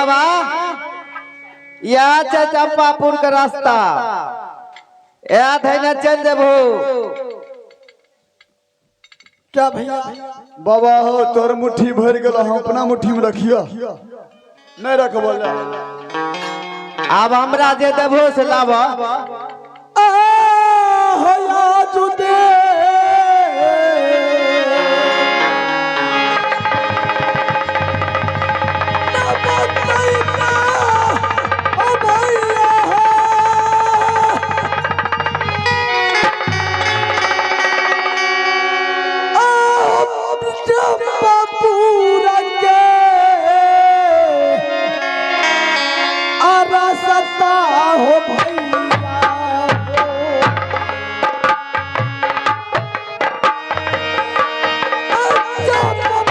बाबा, इएह छै चंपापुर के रास्ता, इएह धैने चलि जेबहो। क्या भैया? बाबा हो, तोर मुट्ठी भरि गेल, हम अपना मुट्ठी में रखियो नहीं रखबो ले। आब हमरा जे देबहो से लाबह। आ हो या जुदे हो भैया हो। अच्छा बबुआ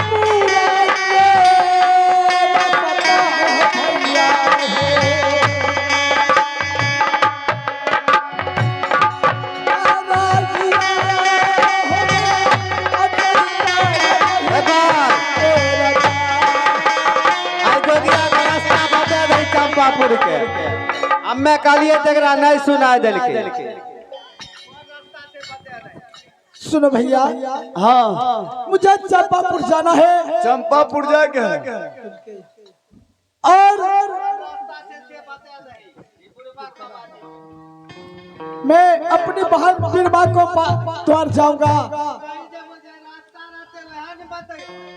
के रसता हो भैया हो। आइ जोगिया के रास्ता बता दही चंपापुर के। हम्मे कहलिए तकरा नहीं सुना देलकै। सुनो भैया। हाँ। मुझे चंपापुर जाना है। चंपापुर जाके है। और मैं अपनी बहन बीरमा को द्वार जाऊंगा।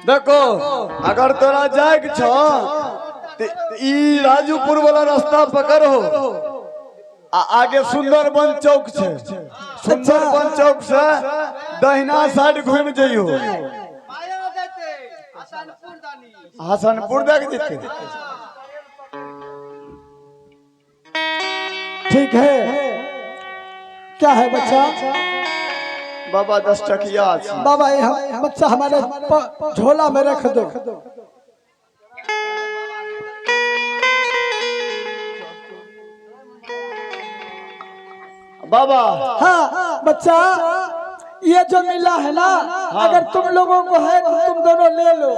देखो, अगर तोरा जाए के छो ते ई राजूपुर वाला रास्ता पकड़ो आ आगे सुंदरबन चौक छै, सुंदरबन चौक से दहिना साइड घूम जइयो, हसनपुर देख जेते। ठीक है। क्या है बच्चा? बाबा, 10 टकिया छै। बाबा, ये हम बच्चा हमारे झोला में रख दो। बाबा। हाँ बच्चा, ये जो मिला है ना, अगर तुम लोगों को है तो तुम दोनों ले लो।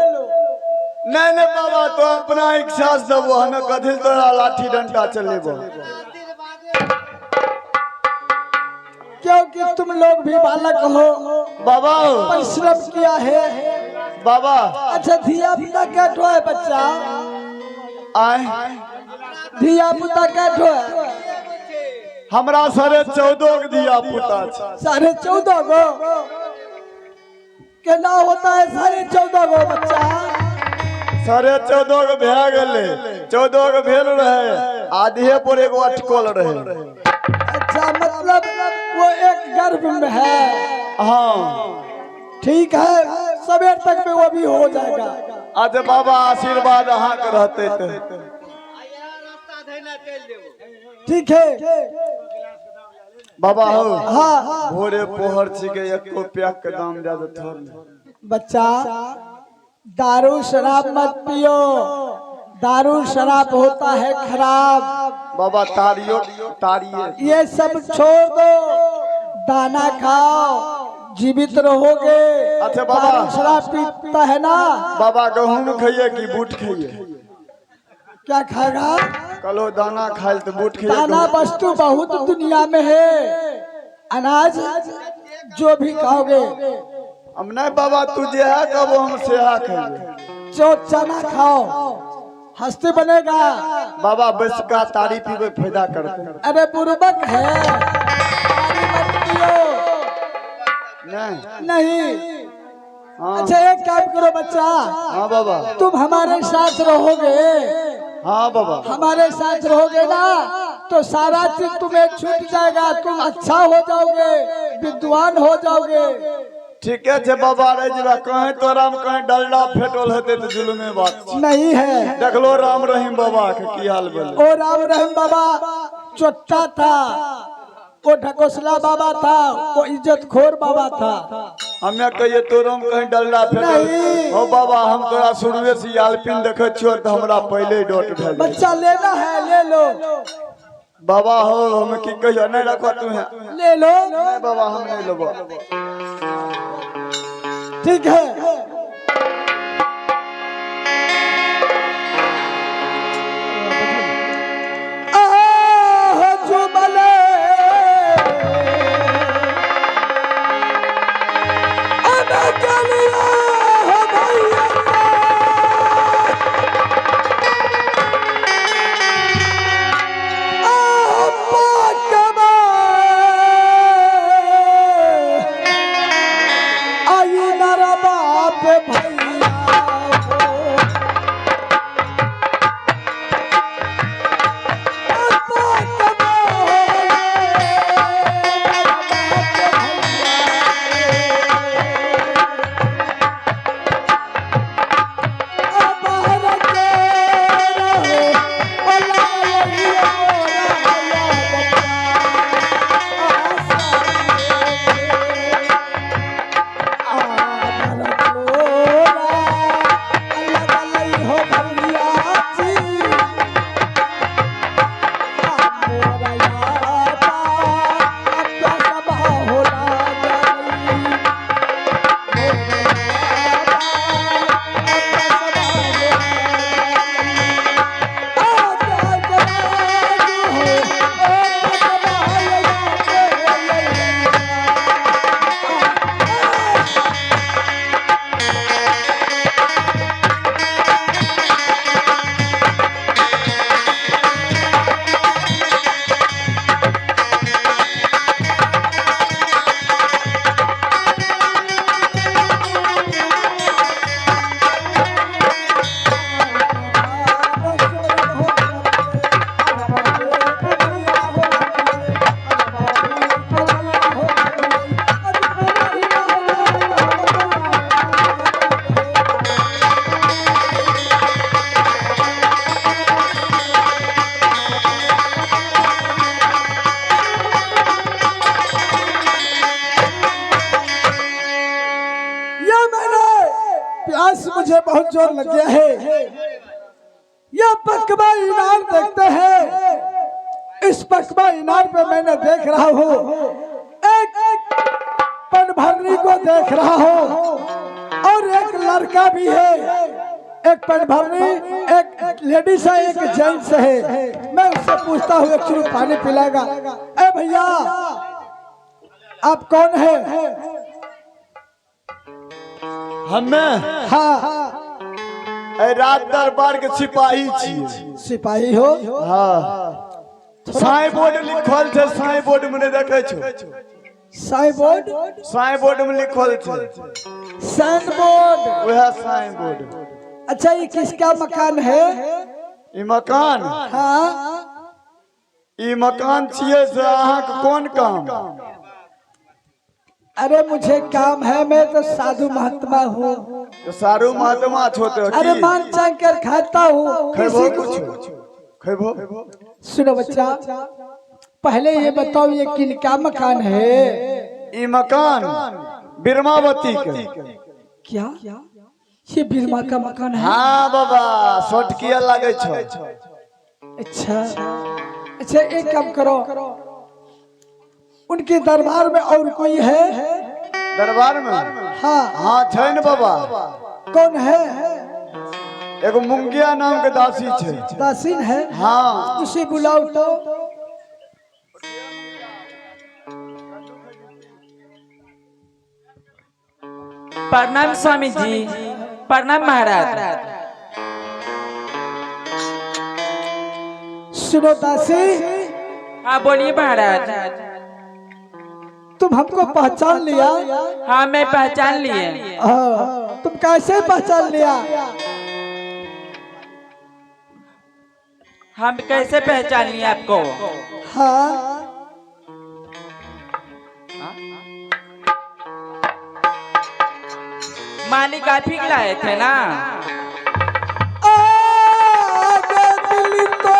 नहीं नहीं बाबा, तो अपना इच्छा से देबो, हमें कथिल तोरा लाठी डंडा चलेबो। क्योंकि तुम लोग भी बालक हो। बाबा। परिश्रम किया है। बाबा। अच्छा, धिया पुता क्या ठो है बच्चा? आए? धिया पुता क्या ठो है? हमरा 14.5 के धिया पुता छै। 14.5 गो? केना होता है 14.5 गो बच्चा? 14.5 के भए गेलै, 14 के भेल रहे, आधे पर एगो अटकल रहे। अच्छा, मतलब वो एक गर्भ में है? हाँ। ठीक है, सवेर तक में वो भी हो जाएगा। अच्छा बाबा, आशीर्वाद अहाँ के रहते ते। ठीक है। बाबा हो। हाँ। भोरे पोहर छिके, एको प्याक के दाम दे देथोर। बच्चा, दारू शराब मत पियो, दारू शराब होता है खराब। बाबा, तारियो तारिये। ये सब छोड़ दो, दाना खाओ, जीवित रहोगे। अच्छा बाबा। दारू शराब पीता है ना? बाबा, गहूम खाइए कि बूट खाइए? क्या खाएगा? कलो दाना खाइल तो बूट खाइए। दाना वस्तु बहुत दुनिया में है, अनाज जो भी खाओगे। हम नहीं बाबा, तू जे है कबो हम सेहा खाइए। जो चना खाओ, हस्ती बनेगा। बाबा, बसका तारी पीबे फायदा करते? अरे बुर्बक है, तारी मत पियो। नहीं? नहीं। हाँ। अच्छा, एक काम करो बच्चा। हाँ बाबा। तुम हमारे साथ रहोगे? हाँ बाबा। हमारे साथ रहोगे ना तो सारा चीज तुम्हें छूट जाएगा, तुम अच्छा हो जाओगे, विद्वान हो जाओगे। ठीके छै बाबा, रहि जेबा। कहीं तोरा में कहीं डलडा फेटल हेतै तऽ जुलुमे बात छै। नहीं है। देखलो राम रहीम बाबा के की हाल भेलै। ओ राम रहीम बाबा चोट्टा था, वो ढकोसला बाबा था, वो इज्जत खोर बाबा था। हमे कहिए तोरो में कहीं डलडा फेटल। नहीं। हो बाबा, हम तोरा शुरुए से आलपिन देखै छियो तऽ हमरा पहिले ही डोट भए जाइ। बच्चा, लेना है ले लो। बाबा हो, हम की कहियो, नहीं रखो तू है। ले लो। नहीं बाबा, हम नहीं लेबो। ठीक है। आई नर बाप भैया हो। ये मैंने प्यास मुझे बहुत जोर लग गया है। ये पकवा इनार देखते हैं, इस पकवा इनार पे मैंने देख रहा हूँ एक पनभरनी को देख रहा हूँ और एक लड़का भी है। एक पनभरनी, एक लेडीज है, एक जेंट्स है। मैं उससे पूछता हूँ, एक चुरू पानी पिलाएगा? ए भैया, आप कौन है? हमे हाँ। एहि राज दरबार के सिपाही छियै। सिपाही हो? हाँ, साई बोर्ड लिखल छै, साई बोर्ड में नहि देखै छौ? साई बोर्ड? साई बोर्ड में लिखल छै। Sand board? वएह साई बोर्ड। अच्छा, ये किसका मकान है? ई मकान? हाँ। ई मकान छियै से अहाँके कोन काम? अरे, मुझे काम है, मैं तो साधु महात्मा हूँ। तो सारू महात्मा छो तो अरे, मान चांग कर खाता हूँ। खैबो? किसी को- कुछ खैबो? सुनो बच्चा, पहले ये बताओ, ये किनका मकान है? ई मकान बिरमावती के। क्या, ये बिरमा का मकान है? हाँ बाबा, सोटकिया लागै छौ। अच्छा अच्छा, एक काम करो, उनके दरबार में और कोई है? दरबार में? हाँ। हाँ, छै ने बाबा। कौन है? एगो मुंगिया नाम के दासी छै। दासीन है? हाँ। उसे बुलाओ तो। प्रणाम स्वामी जी, प्रणाम महाराज। सुनो दासी। हाँ, बोलिए महाराज। तुम हमको पहचान लिया? हाँ, मैं पहचान लिए। हाँ, तुम कैसे पहचान लिया? हम कैसे पहचान लिए आपको? हाँ। मालिक आप ही लाए थे ना? आगे दिल तो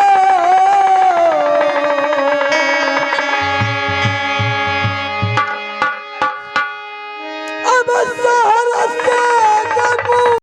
अब।